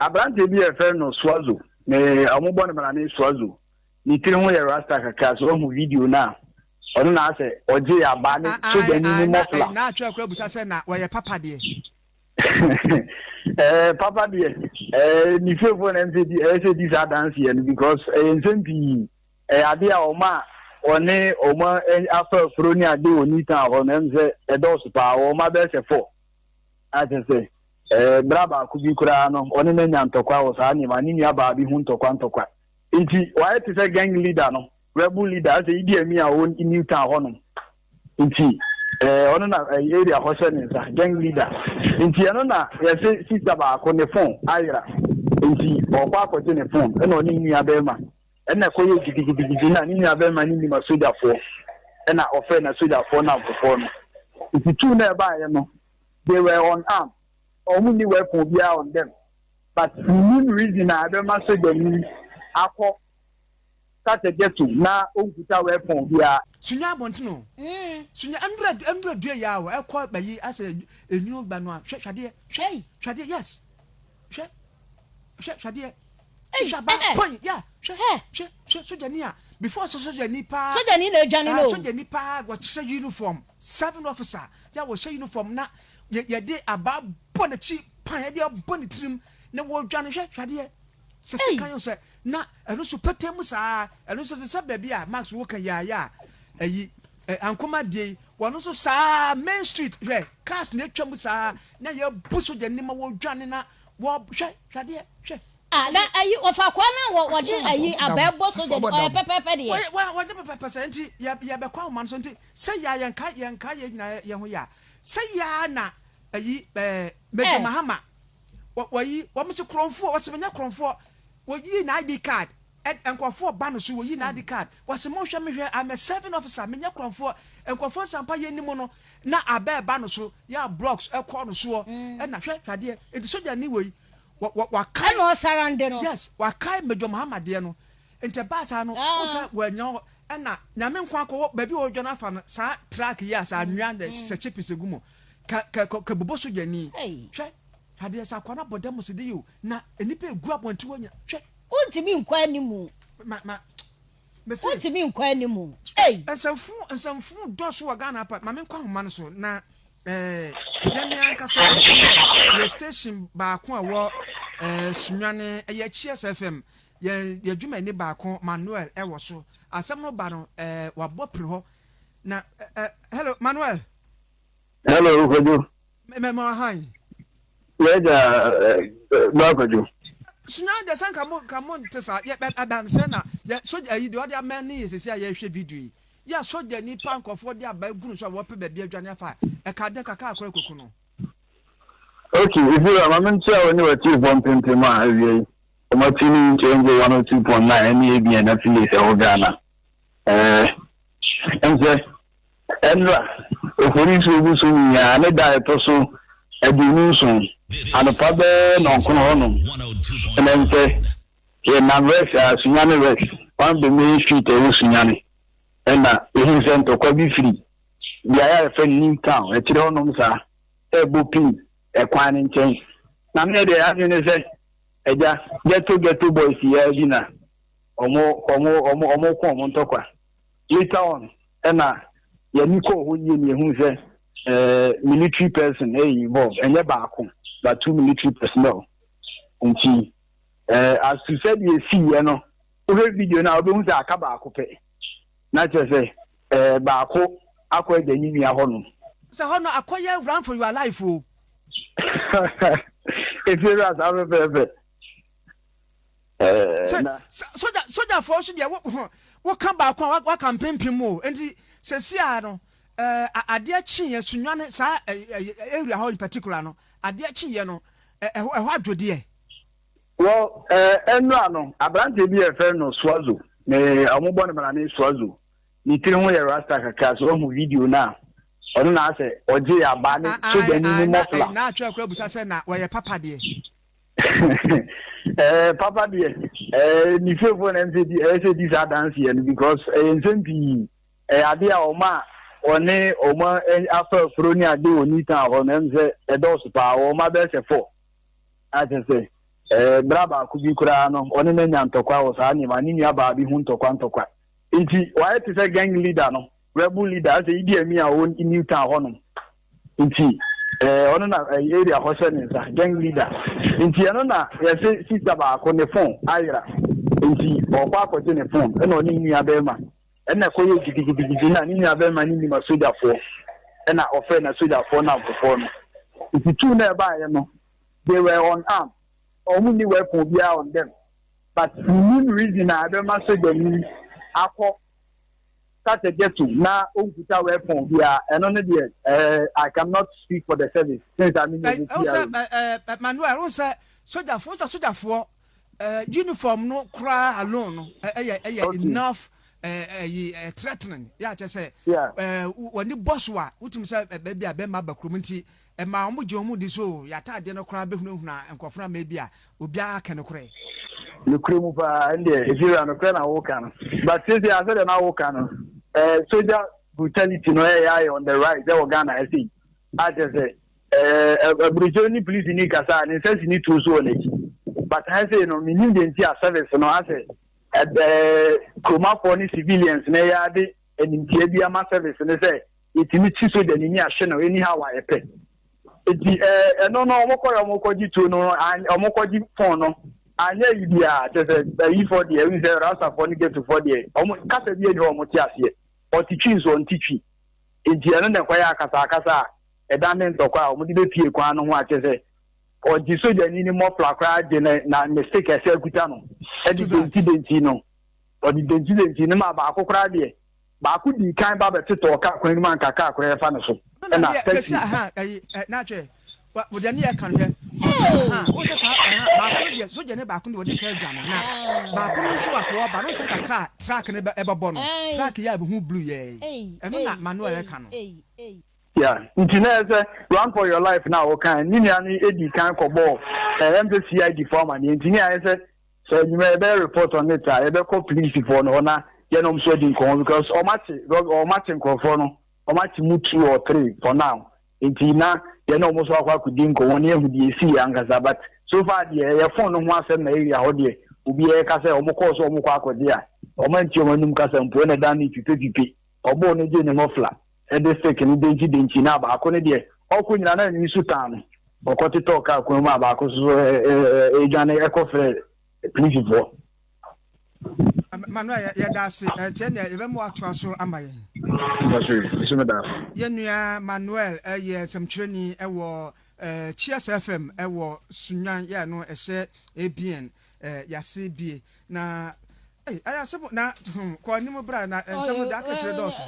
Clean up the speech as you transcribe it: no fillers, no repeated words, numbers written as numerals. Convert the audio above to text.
Aberanteɛ bi a yɛfrɛ no Suazo, ne wɔbɔ no mmarane Suazo, ne tiri ho yɛ rasta kakra, sɛ woahu video no a, ɔno na asɛ ɔgyee abaa ne sogyani ne mɔfla. Na atwerɛ koraa bisa sɛ na wɔyɛ papa deɛ? Ɛɛ papa deɛ, ɛɛ ne fiefoɔ na ɛsɛ di ɛyɛ sɛ di saa adanseɛ no because ɛyɛ nsɛm pii, ɛyɛ adeɛ a wɔn a wɔne wɔn afa afuro ne adeɛ wɔ New Town hɔ no ɛm sɛ ɛdɔɔso paa, wɔn abɛyɛ sɛ four a kyerɛ sɛ Ɛɛ, bra baako bi koraa no, ɔne no anya ntɔkwa wɔ saa nneɛma, ne nua baa bi ho ntɔkwa ntɔkwa. Nti, wayɛ te sɛ gang leader no, rebel leader, asɛ Idi Amin a ɔwɔ New Town hɔnom. Nti, ɛɛ, ɔno na ɛɛ, area hɔ hyɛ ne nsa, gang leader. Nti, ɛno na yɛse sister baako ne phone ayera. Nti, ɔkɔ akɔgye ne phone, ɛna ɔne ne nua bɛrima. Ɛna ɛkɔyɛ gidigidigidi na ne nua bɛrima no nim asogyafoɔ, ɛna ɔfrɛ n'asogyafoɔ nnamfofoɔ no. Nti, tuu no a ɛbaeɛ no, they were unarmed, wɔn nni weapon biara on them, but mennim reason a ɛbɛma sogyani akɔ such a ghetto na ɔnkuta weapon biara. Sunya abɔnten o. Sunya ɛnura ɛnura dua yi a o ɛkɔ bɛyi asɛ enyu ba no a hwɛ hwɛ adeɛ hwɛ hwɛ adeɛ yes hwɛ hwɛ hwɛ adeɛ hwɛ aba pɔn ya hwɛ hwɛ hwɛ sogyani a before sɛ sogyani paa sogyani na adwane no o sogyani paa wɔhyɛ uniform seven officer Yɛ a wɔhyɛ uniform na yɛde abaa bɔ n'akyi pan yɛde abɔ ne tirim na wɔredwane hwɛ hwɛ adeɛ sɛ sekan yɛ sɛ na ɛno nso pɛtɛ mu saa ɛno nso te sɛ baabi a Max woka yɛ a ɛyi ankoma die yi wɔn nso saa main street hwɛ cars na atwa mu saa na yɛbu so gya nneɛma wɔredwane na wɔhwɛ hwɛ adeɛ hwɛ. Ah, na ayi wɔfa akoa na wɔ wɔde ayi abɛɛ bɔ so gya ɔyɛ pɛpɛɛpɛ deɛ. Wɔ wɔde pɛpɛɛpɛ sɛ nti yɛ yɛbɛkɔ ahoma no so nti. Sɛ yɛ a yɛnka yɛnka yɛn nyinaa yɛn ho yɛ a, sɛ yɛ a na ayi ɛɛ Major Mahama wɔ wɔyi wɔn se korɔnfoɔ wɔse menyɛ korɔnfoɔ wɔyi na ID card ɛ nkurɔfoɔ ba no so wɔyi na ID card wɔse monhwɛ me hwɛ I'm a serving officer menyɛ korɔnfoɔ nkurɔfoɔ nsampa yɛn nim no na abɛ ba no so yɛ a blocks ɛkɔ no soɔ ɛna hwɛ hwɛ adeɛ eti sogya ni wei wɔ wɔ wakae ɛna ɔsarande no yes wakae Major Mahama deɛ no nti ɛbaa saa no wosa wɔanya hɔ Ɛna Nyame nko akɔ hɔ baabi a ɔredwane afa no saa truck yi a saa anwea na sɛ chippings egu mu ka ka ka bobɔ sogyani hwɛ adeɛ sɛ akwa no abɔ dam sɛ de yi o na nnipa egu abɔnten hɔ nyina hwɛ. Wontumi nkɔ anim. Ma ma mese. Wontumi nkɔ anim. Ei. Nsɛmfo nsɛmfo dɔɔso wɔ Ghana pa ma menkɔ ahoma no so na ɛɛ yɛn ankasa yɛ station baako a ɛwɔ ɛɛ Sunyani ɛyɛ Cheers FM Yɛn yɛn dwumani baako Manuel wɔ so. Asɛm no ba no eh, wabɔ pere hɔ. Na eh, eh, hello Manuel. Hello Kwadwo. Mɛ mɛ ahan. Yɛ gya eh, bra Kwadwo. Sunya deɛ sɛ nka mo nka mo nte saa yɛ bɛ ɛbɛn sɛ na yɛ sogya ayi deɛ ɔde amɛn ne yɛ sisi a yɛhwɛ video yi yɛ sogya nipa nkɔfoɔ de aba egunu so a wɔpɛ baabi adwane afa ɛka dɛ kaka akora koku no. Okay, Efira, ma menkyia wo ne w'atiefoɔ mpempem a awia yi wɔate ne nkyɛn gye 102.9 ne ABN affiliates ɛwɔ Ghana. Ɛɛ, ɛnsɛ ɛnra Ofori nsuo gu so nyinaa ne da a ɛtɔ so 27 anɔpa bɛyɛ nɔnkono hɔnom ɛna ɛnsɛ yɛnam Rex a Sunyani Rex one of the main street ɛwɔ Sunyani ɛna yɛhu sɛ ntɔkwa bi firi beaeɛ a yɛfrɛ no New Town akyire hɔnom saa ɛrebɔ pii ɛkwan no nkyɛn na me deɛ adwene ne sɛ agya ghetto ghetto boys yi ara bi na ɔmo ɔmo ɔmo ɔmo ko ɔmo ntɔkwa later on ɛna yɛni kɔɔ hɔ yie na yɛhu sɛ ɛɛ military person ɛyɛ involved ɛnyɛ baako but two military personnel nti ɛɛ as to sɛdeɛ esi yɛ no wohwɛ video no a wobɛhu sɛ aka baako pɛ na kyerɛ sɛ Ɛɛ baako akɔ agya ne nua hɔ nom. Sɛ hɔ no akɔyɛ run for your life o. Efie wura saa pɛpɛɛpɛ. Ɛɛ na. Sɛ sogya sogyafoɔ nso deɛ wo woka baako a waka mpempem o nti sɛsi a no ɛɛ adeɛ kyeeɛ Sunyani saa ɛɛ area hɔ in particular no adeɛ kyeeɛ no ɛhɔ ɛhɔ adwo deɛ. Well ɛɛ ɛnura no aberanteɛ bi a yɛfrɛ no Suazo ne wɔn bɔ no mmarane Suazo ne tiri ho yɛ rasta kakra so wahu video no a ɔno na asɛ ɔgye abaa ne sogyani ne mɔfla. Na atwerɛ kora busa sɛ na wɔyɛ papa deɛ. Ɛɛ papa deɛ ɛɛ ne fiefoɔ na ɛsɛ di ɛyɛ sɛ di saa adanseɛ no because ɛyɛ nsɛm pii ɛyɛ adeɛ a wɔn a wɔne wɔn afa afuro ne adeɛ wɔ New Town hɔ no ɛm sɛ ɛdɔɔso paa wɔn abɛyɛ sɛ four akyɛ sɛ. Ɛɛ bra baako bi koraa no ɔne no anya ntɔkwa wɔ saa nneɛma ne nua baa bi ho ntɔkwa ntɔkwa. Nti wayɛ te sɛ gang leader no, rebel leader asɛ Idi Amin a ɔwɔ New Town hɔnom. Nti ɛɛ ɔno na ɛɛ area hɔ hyɛ ne nsa, gang leader. Nti ɛno na yɛse sister baako ne phone ayera. Nti ɔkɔ akɔgye ne phone ɛna ɔne ne nua bɛrima ɛna ɛkɔyɛ gidigidigidi na ne nua bɛrima no nim asogyafoɔ ɛna ɔfrɛ n'asogyafoɔ nnamfofoɔ no. Nti tuu no a ɛbaeɛ no they were unarmed, wɔn nni weapon biara on them but mennim reason a ɛbɛma sogyani akɔ such a ghetto na ɔnkuta weapon biara, ɛno no deɛ eh, I cannot speak for the service since I menyɛ ɔmo Ɛwo sɛ PRO. eh, eh, Manuel, wo sɛ sogyafoɔ, wo sɛ sogyafoɔ eh, uniform no koraa alone no ɛyɛ ɛyɛ Okay. enough eh, ɛyi eh, threatening yɛ akyɛ sɛ Yeah. eh, w'ani bɔ so a wotumi sɛ eh, baabi a bɛrima aba kurom nti Ɛmaa wɔn gye wɔn di so oo, yɛn ataadeɛ no koraa bɛhunahuna nkurɔfoɔ no ama ebia obiara aka nokorɛ. Nokorɛ mu paa ɛndeɛ Efiewura nokorɛ na woka no but seesei a sɛdeɛ na woka no eh, soldier brutality no ɛyɛ ayɛ on the rise ɛwɔ Ghana ha sei a kyerɛ sɛ eh, aburokyire ne police ni kasa a ne nsa si ne tuo so wɔ n'akyi but ha sei no mennim deɛ nti a service no asɛ eh, kuromafoɔ ne civilians no ɛyɛ ade animtia bi ama service no sɛ yɛtumi kyi sogyani ne ahye no anyhow a yɛpɛ. Nti ɛɛ ɛno no wɔn kɔyɛ wɔn kɔgye tuo no wɔn kɔgye phone no anyɛ yi biara kyɛ sɛ ayifoɔ deɛ ɛhu sɛ rastafoɔ ne ghettofoɔ deɛ wɔn kasa bi ɛni hɔ wɔn te aseɛ ɔte twi nso ɔnte twi nti ɛno na ɛkɔyɛ akasa akasa a ɛdan ne ntɔkwa a wɔn de bɛpie kwan no ho a kyɛ sɛ ɔgye sogyani ne mɔfla koraa gye ne na ne stick ɛsɛ akuta no ɛde denti denti no ɔde denti denti no ma baako koraa deɛ Baako dii kan ba bɛtetɔɔ kaa kwan no mu a anka kaa koraa ɛfa ne so. Ɛna Ɛna deɛ taxi. sɛsi aha ɛyi ɛ n'atwɛ wa deɛ ne yɛ ka no hwɛ wosɛ aha wosɛ saa aha baako no deɛ sogya ne baako no deɛ ɔde kaa dwane na baako no nso akɔ ɔba no sɛ nka kaa truck no bɛ ɛbɛbɔ no truck yɛ a ɛbɛhu blue yɛ ɛno na Manuel ɛka no. Yeah, nti na ɛyɛ sɛ run for your life na ɔka ne nua no dii kan kɔbɔɔ ɛɛ ɛm sɛ CID fo amaneɛ nti ne ayɛ sɛ Sɛ enyimɛ yɛbɛyɛ report on it a yɛbɛkɔ police foɔ no hɔ na yɛne wɔn nso adi nkɔmmɔ because wɔn akye wɔn akye nkorɔfoɔ no wɔn akye mu two or three for now nti na yɛne wɔn nso akɔ akɔdi nkɔmmɔ na yɛahu deɛ esii ankasa but so far deɛ ɛyɛ phone no ho asɛm na area hɔ deɛ obiara ka sɛ wɔn kɔɔ so wɔn kɔ akɔgye a wɔn antie wɔn anum kasa mpo ɛna ɛdan ne pipepipe ɔbɔɔ no gye ne mɔfla ɛde stick no denkyi denkyi na baako no deɛ ɔkɔ nyina na ne nsu taa no Ɔkɔtetɔɔ kaa kwan mu a baako nso so redwane kɔfrɛɛ polisifoɔ. Manuel, yɛda ase. Ɛnti ɛnneɛ yɛbɛma woatoa so ama yɛn. Mpakyɛ, nso meda ase. Yɛn nua Manuel yɛ nsɛmtwerɛni wɔ Cheers FM wɔ Sunyani, yɛ no ɛhyɛ ABN yase bie. Na, ei, ɛyɛ asɛm na, hmm, kɔ anim bra na nsɛm no deɛ aka kyerɛ dɔɔso.